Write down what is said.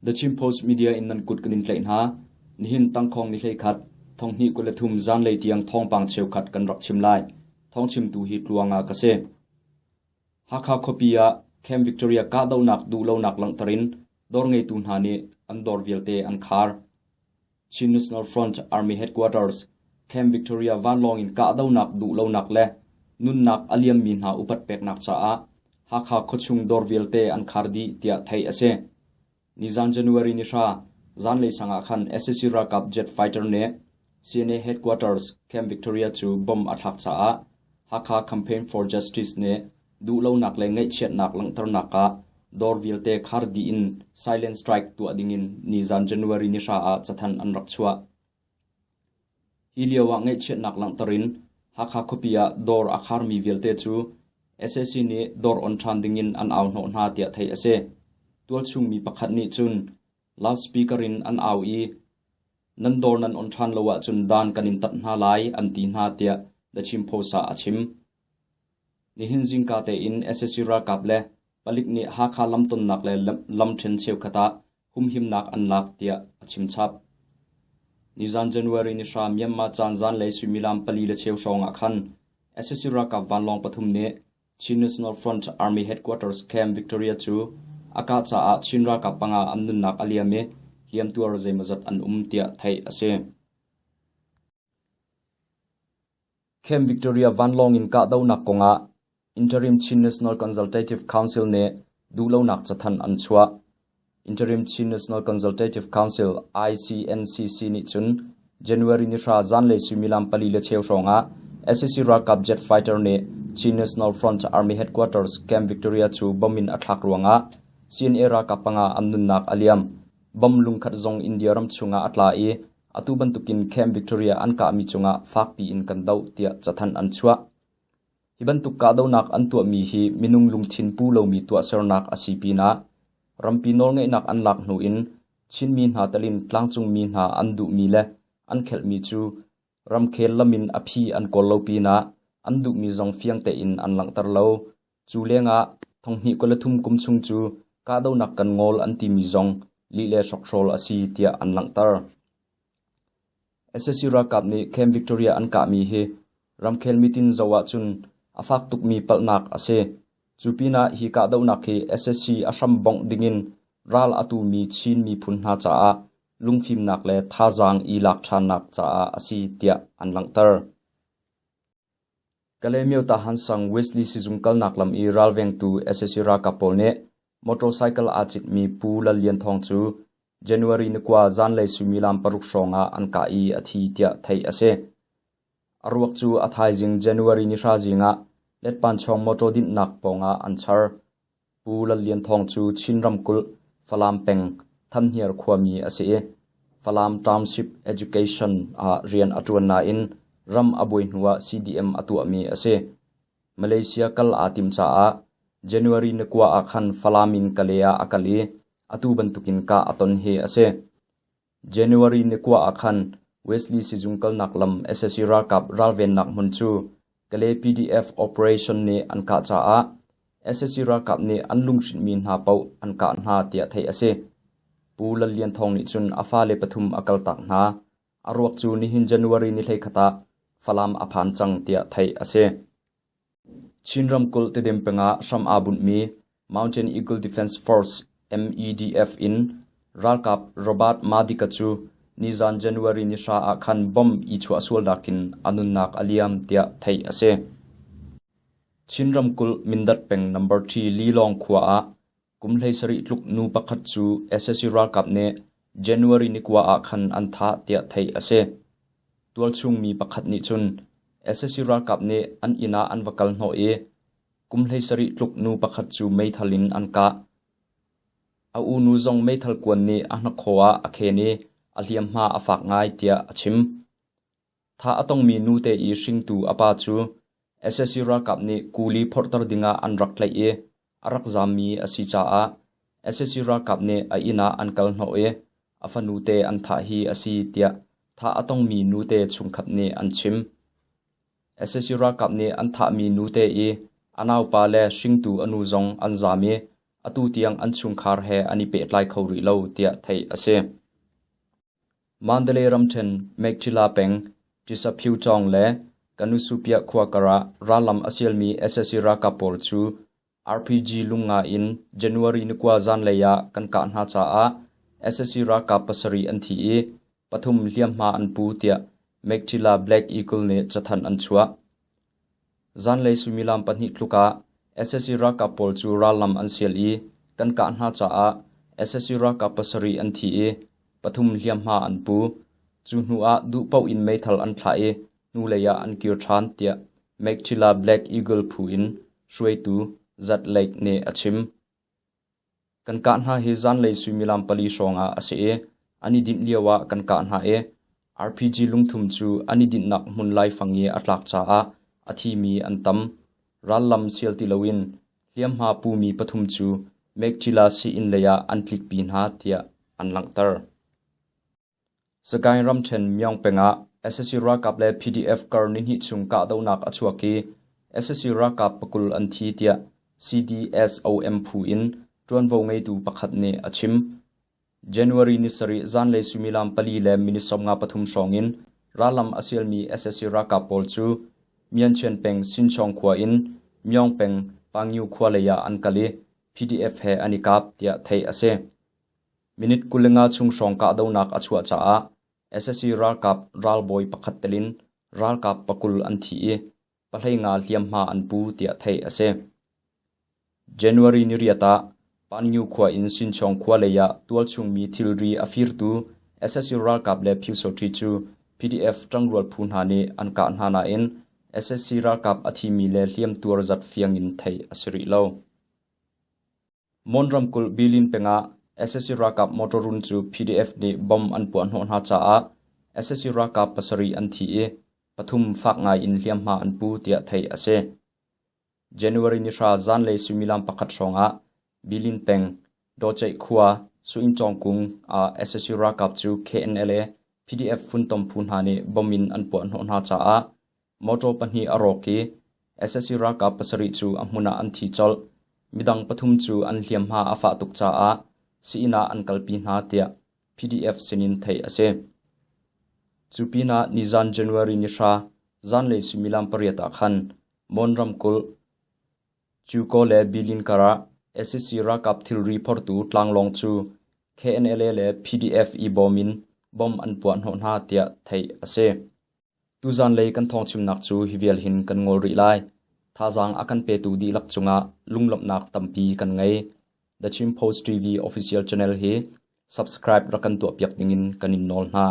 The Chin Post Media in nan kut kan in tlaih hna. Nihin tangkhawng ni 11, thonghnih 23 zanlei tiang thawngpang cheukhat kan rak chim lai. Thawngchimtu hi Tluanga ka si. Hakha khuapi ah Camp Victoria kahdohnak duhlonak langhter in dawr ngeitu hna nih an dawr vialte an khar. Chin National Front Army Headquarters, Camp Victoria vanlawng in kahdohnak duhlonak le nunnak a liammi hna upat peknak caah Hakha khuachung dawr vialte an khar dih tiah theih a si. Nizan January ni 9 zanlei sang ah khan sac ralkap jet fighter nih CNA Headquarters, Camp Victoria cu bomb a thlak caah Hakha Campaign for Justice nih duhlonak le ngaihchiatnak langhternak ah dawr vialte khar dih in silent strike tuah dingin nizan January ni 9 ah cathanh an rak chuah. Hi lio ah ngaihchiatnak langhter in Hakha khuapi ah dawr a kharmi vialte cu sac nih dawr on ṭhan dingin an au hnawh hna tiah theih a si. Tualchung mi pakhat nih cun loudspeaker in an au i nan dawr nan on ṭhan lo ahcun dan kan in tat hna lai an ti hna tiah The Chin Post ah a chim. Nihin zingka tein sac ralkap le palik nih Hakha lamtonnak le lamṭhen cheukhat ah humhimnak an lak tiah a chimchap. Nizan January ni 9 Myanmar caan zanlei suimilam 4:15 hrawng ah khan sac ralkap vanlawng pathum nih Chin National Front Army Headquarters Camp Victoria cu a kah caah Chin ralkap panga an nunnak a liam i hliamtuar zeimawzat an um tiah theih a si. Camp Victoria vanlawng in kahdohnak kongah Interim Chin National Consultative Council nih duhlonak cathanh an chuah. Interim Chin National Consultative Council ICNCC nih cun January ni 9 zanlei suimilam 4:15 hrawngah sac ralkap jet fighter nih Chin National Front Army Headquarters Camp Victoria cu bomb in a thlak ruangah CNA ralkap panga an nunnak a liam. Bomb lungkhat zong India ram chungah a tla i Atu bantukin Camp Victoria an kahmi cungah fakpi in kan doh tiah cathanh an chuah. Hi bantuk kahdohnak an tuahmi hi minung lungthin pu lomi tuahsernak a si pinah rampi nawlngeihnak an lak hnu in Chinmi hna telin tlangcungmi hna an duhmi le an khelhmi cu ramkhel lam in a phi an kawl lo pinah an duhmi zong fiang tein an langhter lo. Cu lengah 2023 kum chung cu kahdohnak kan ngol an timi zong lih le hrokhrawl a si tiah an langhter. Sac ralkap nih Camp Victoria an kahmi hi ramkhel mitin zoh ahcun a fak tukmi palhnak a si. Cu pinah hi kahdohnak hi sac a hram bongh dingin ral a tumi Chin miphun hna caah lungfimnak le thazaang i lak ṭhannak caah a si tiah an langhter. Kalaymyo Tahan sang Wesley sizung kalnak lam i ralvengtu sac ralkap pawl nih motorcycle aa citmi Pu Lal Lian Thawng cu January ni 9 zanlei suimilam 6 hrawng ah an kah i a thi tiah theih a si. A ruak cu a thaizing January ni 9 zing ah Letpanchawng motor dinhnak pawngah an char. Pu Lal Lian Thawng cu Chin ramkulh Falam peng Thanhniar khuami a si i Falam Township Education ah rian a ṭuan nain ram a buai hnuah CDM a tuahmi a si. Malaysia kal aa tim caah January ni 9 ah khan Falam in Kalay ah a kal i atu bantukin kah a ton hi a si. January ni 9 ah khan Wesley sizung kalnak lam sac ralkap ralvennak hmun cu Kalay PDF operation nih an kah caah sac ralkap nih an lunghrinhmi hna paoh an kah hna tiah theih a si. Pu Lal Lian Thawng nih cun a fale pathum a kaltak hna. A ruak cu nihin January ni 11 ah Falam a phan cang tiah theih a si. Chin ramkulh Tedim peng ah hram aa bunhmi Mountain Eagle Defense Force MEDF in ralkap Robert Madika cu nizan January ni 9 ah khan bomb i chuah sualnak in a nunnak a liam tiah theih a si. Chin ramkulh Mindat peng number 3 Lilawng khua ah kum 17 tluk nu pakhat cu sac ralkap nih January ni 9 ah khan an thah tiah theih a si. Tualchung mi pakhat nih cun sac ralkap nih an inn ah an va kal hnawh i kum 17 tluk nu pakhat cu meithal in an kah. A unu zong meithal kuan nih a hnakhaw ah a khen i a hliamhma a fak ngai tiah a chim. Thah a tongmi nute i hringtu a pa cu sac ralkap nih kuli phorhter dingah an rak tlaih i a rak zaammi a si caah sac ralkap nih a inn ah an kal hnawh i a fanute an thah hi a si tiah thah a tongmi nute chungkhat nih an chim. Sac ralkap nih an thahmi nute i a naupa le hringtu a nu zong an zaam i atu tiang an chungkhar he an i pehtlai kho rih lo tiah theih a si. Mandalay ramṭhen Meiktila peng Ṭisaphyucawng le Kanusupiah khua kar ah rallam a sialmi sac ralkap pawl cu RPG lungnga in January ni kua zanlei ah kan kah hna caah sac ralkap pasarih an thi i pathum hliamhma an pu tiah Meiktila Black Eagle nih cathanh an chuah. Zanlei suimilam pahnih tluk ah sac ralkap pawl cu rallam an sial i kan kah hna caah sac ralkap pasarih an thi i pathum hliamhma an pu. Cu hnu ah duhpaoh in meithal an thlah i hnulei ah an kir ṭhan tiah Meiktila Black Eagle phu in hruaitu Zat Lake nih a chim. Kan kah hna hi zanlei suimilam pali hrawng ah a si i an i dinh lio ah kan kah hna i RPG lungthum cu an i dinhnak hmun laifang i a tlak caah a thimi an tam. Rallam sial ti loin hliamhma pumi pathum cu Meiktila sii-inn lei ah an tlikpi hna tiah an langhter. Sagaing ramṭhen Myaung peng ah sac ralkap le PDF kar nihnih chung kahdohnak a chuak i sac ralkap pakul an thi tiah CDSOM phu in ṭuanvo ngeitu pakhat nih a chim. January ni sarih zanlei suimilam pali le minute 53 hrawng in rallam a sialmi sac ralkap pawl cu Myanchian peng Sinchawng khua in Myaung peng Pangyu khua lei ah an kal i PDF he an i kap tiah theih a si. Minute 25 chung hrawng kahdohnak a chuah caah sac ralkap ralbawi pakhat tel in ralkap pakul an thi i pahleinga hliamhma an pu tiah theih a si. January niriat ah Panyu khua in Sinchawng khua lei ah tualchung mi thilri a firtu sac ralkap le Pyusawṭhi cu PDF ṭangrual phu hna nih an kah hna nain sac ralkap a thimi le hliamtuar zat fiang in theih a si rih lo. Mon ramkulh Bilin peng ah sac ralkap motor run cu PDF nih bomb an puahhnawh hna caah sac ralkap pasarih an thi i pathum fak ngai in hliamhma an pu tiah theih a si. January ni hra zanlei suimilam pakhat hrawng ah Bilin peng Dawceih khua Suincawngkung ah sac ralkap cu KNLA PDF funtom phu hna nih bomb in an puahhnawh hna caah Motor pahnih a rawk i sac ralkap pasarih cu a hmun ah an thi colh. Midang pathum cu an hliamhma a fah tuk caah sii-inn ah an kalpi hna tiah PDF sinin theih a si. Cu pinah nizan January ni hra zanlei suimilam pariat ah khan Mon ramkulh Cukaw le Bilin kar ah sac ralkap thilri phortu tlanglawng cu KNLA le PDF i bawm in bomb an puahhnawh hna tiah theih a si. Tuzanlei kan thawngchimnak cu hi vial hin kan ngol rih lai. Thazaang a kan petu dihlak cungah lunglawmhnak tampi kan ngei. The Chin Post TV official channel hi subscribe rak kan tuahpiak dingin kan in nawl hna.